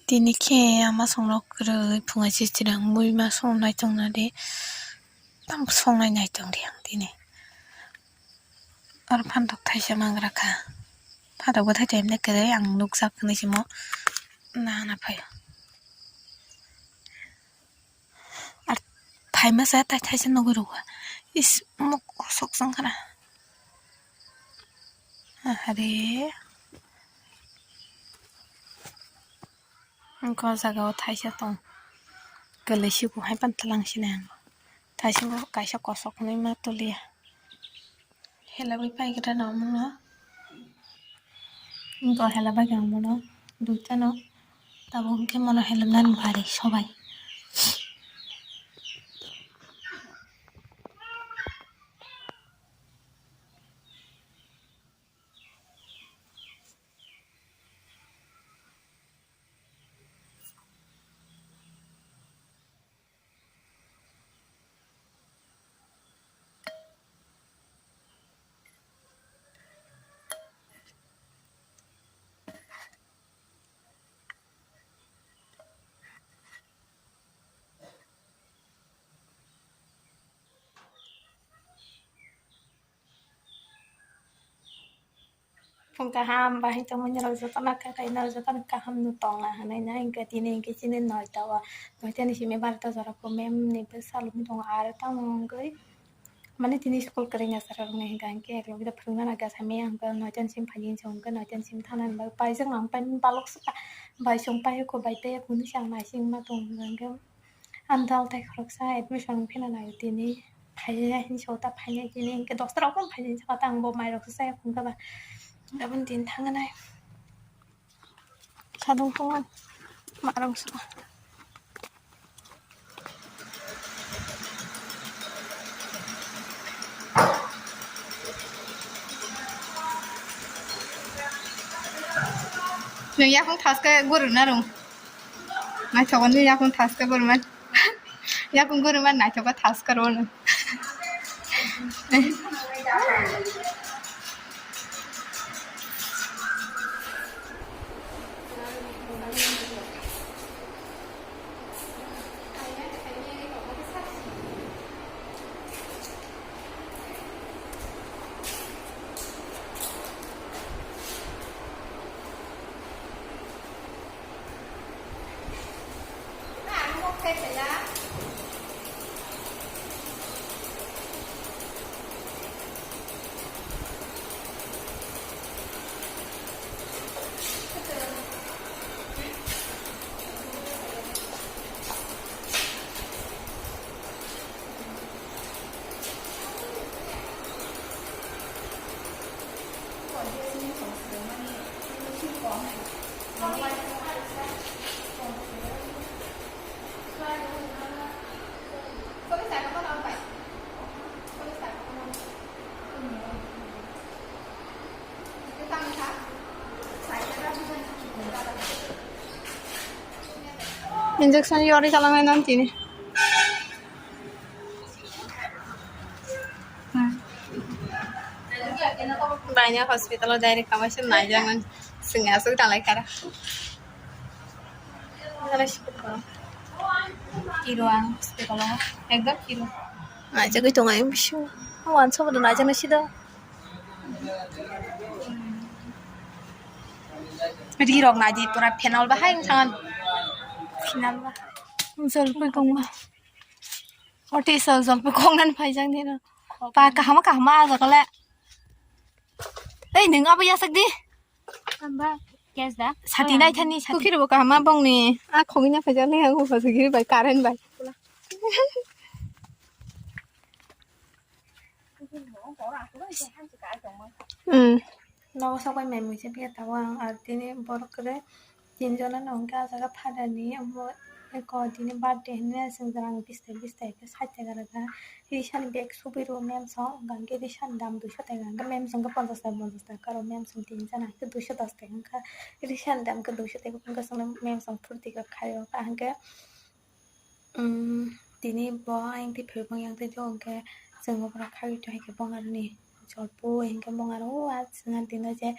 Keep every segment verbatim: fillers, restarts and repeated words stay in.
Tini khe ama songrok kwrwi phunga chichirang bui ma song nai tongna di. Tam songnai nai tong di ang tini. Aro phantok thaisa mangra kha. Phantok bo thaisa emne kwrwi ang nukjak hinwi simo nahana phaio. Ar phaima sa tai thaisa nugwi rwkha. Is mok kosok song khana. Ahare. Ang o jaga o thaisa tong. Kwlwi sibu hai pan tlang sinai ang. Thaisa bo kaisa kosok hinwi ma toliya. Hela bai paigra no mono. Bo hela bai khe ang mono duita no. Tabuk hwnkhe mono helamnani bari sobai. Phung kaham bahai tongmani rok jotono kha kainwi jotono kaham no tongla hinwi na hinkhe tini hinkhe chini noita o noita ni simi barota jora khe mem ni bwsa lubui tongo aro tamo wngwi mane tini school kwrwngya sara rok no hinkha hinkhe eklogi da phwrwngna nang kha samaya hinkhe noita ni simi phaidi hinwi chwng hinkhe noita ni simi thana hinwi paijak nang pai balok swkha bai chwng pai kho bai tei kunu chang naising ma tong hinkhe. Ang dal tai khoroksa admission wng phina naio tini. Phainai hinwi sota phainai tini hinkhe dosta rok phano phainai hinwi sota ang bo mairoksa chaya phungkha ba. Aboni tini thangnai. Sadung tongma marok sa. Nung yakung thaske guru narung. Naithogo nini yakung thaske gurman. Yakung gurman naithogo thaske rwno. Injection yori kalangnai nang tini. Baina hospital o direct kamaisa naijaknai. Swnga aswk dalai kara. Kiro ang hospital o. Ekdom kiro. Naijagwi tongo ayang bisingo. Wansa bo naijaknai sido. Rirok naidi pura phenol bahai wng thang. Phenol bahai. Jolpui kongma. Oti so jolpui kongnan phaijak nino. Pa kahama kahama ajak le. Ei nung abo yasak di. Amba kes da. Sati nai thani sati. Kukir bo kahama bongni. A khogina phaijak le ang upa sugiri bai current bai. Hmm. Nogo sok bai mai muisa phiya tabuk ang, ar tini borok kwrwi tinjon no hwnkhe ah jaga father ni omo eko tini birthday hinwi aswk jora ang bistai bistai khe sait taka rwkha. Risani bag subui rw mem song hwnkhe risani dam duiso taka hwnkhe mem song khe ponchash taka ponchash taka karo mem song tinjon hwnkhe duiso dos taka wngkha. Risani dam khe duiso taka wngkha chwngno mem song phurti khe khaio hwnkhe. Umm, tini bo ayang twi phaibo ayang twi jok hwnkhe chwng bohrok khagwi tongkha bongaroni jolpui hwnkhe bongaro o ah chwngno tini je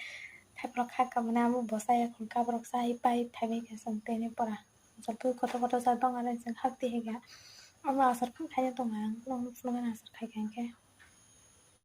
Thaibrok kha kamani amo bo chaya khun kabrok chai pai thaibai khe chwng tini pora. Joto kotor kotor cha tong ani chwng hakti higa. Amo asar phang khaina tongo ang, nwng phunukgani asar khaikha hinkhe.